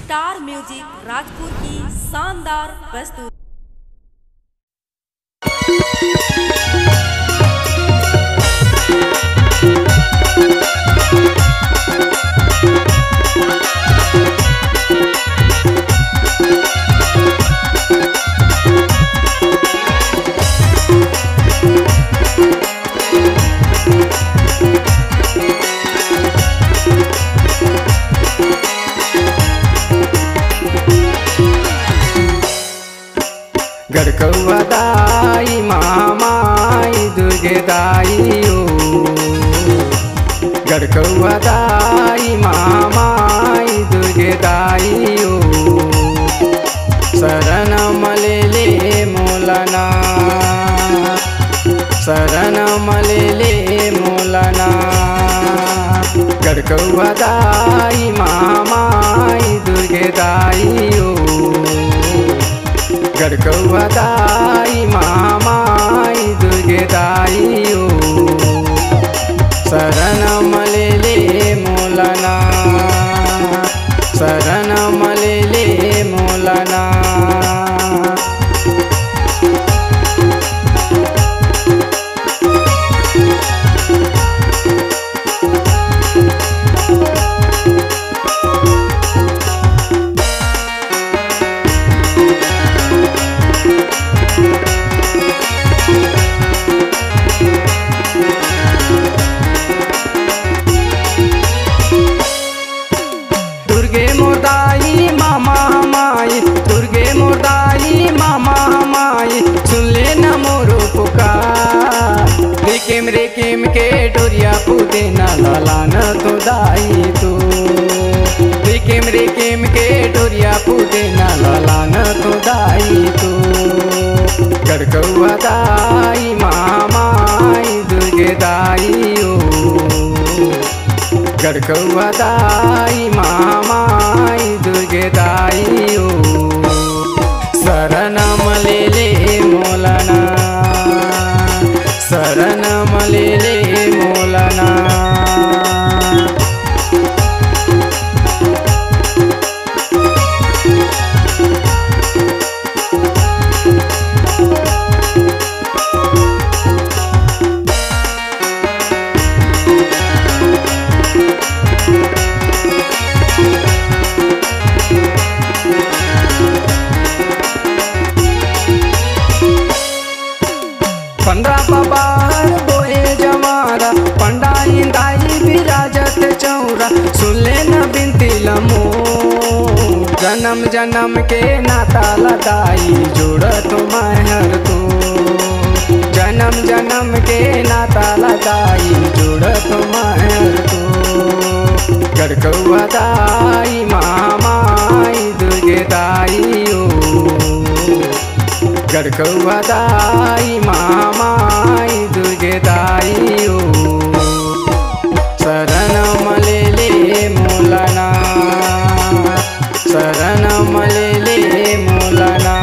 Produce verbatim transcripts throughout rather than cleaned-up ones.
Star music Rajpur की शानदार प्रस्तुति। गढ़कौवा दाई, महामाई दुर्गे दाई ओ। गढ़कौवा दाई, महामाई दुर्गे दाई ओ। शरण म ले ले मोला ना, शरण म ले ले मोला ना। गढ़कौवा दाई, महामाई दुर्गे दाई ओ। गढ़कौवा दाई, महामाई दुर्गे दाई ओ। शरण म ले ले मोला ना, शरण म ले ले मोला ना। दुर्गे मोर दाई मामा माई, दुर्गे मोर दाई मामा माई, सुन ले न मोरो पुकार। रिकिम रिकिम के डोरिया पूते न ललन तो दाई तू, रिकिम रिकिम के डोरिया पूते न ललन तो दाई तू। गढ़कौवा दाई महामाई दुर्गे दाई ओ। गढ़कौवा दाई महामाई दुर्गे दाई ओ। शरण म ले ले मोला ना, शरण म ले ले मोला ना। पंडरा बाबा बोए जवारा, पंडा इंदाई बिराजत चौरा, सुन ले न बिनती ल मोर। जनम जनम के नाता ल दाई जोड़त मैं हर तू, जनम जनम के नाता ल दाई जोड़त मैं हर तू। गढ़कौवा दाई महामाई दुर्गे दाई ओ। गढ़कौवा दाई महामाई दुर्गे दाई ओ। शरण म ले ले मोला ना, शरण म ले ले मोला ना।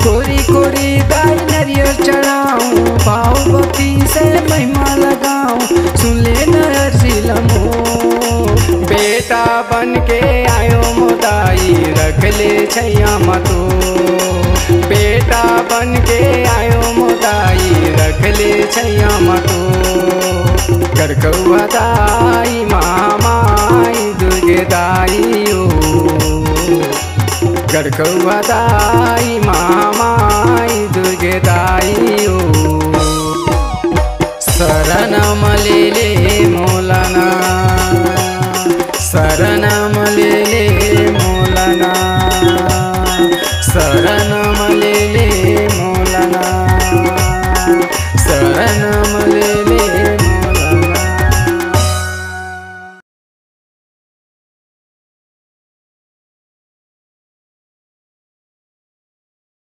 कोरी कोरी दाई नरियर चढ़ाऊं, भाव भक्ति से महिमा लगाऊं, सुन ले न अर्जी ल मोर। बेटा बन के आयो मोर दाई, रख ले छैया म तू। बेटा बन के आयो मोर दाई, रख ले छैया म तू। गढ़कौवा दाई महामाई दुर्गे दाई ओ। गढ़कौवा दाई महामाई दुर्गे दाई ओ। शरण म ले ले मोला ना, शरण म ले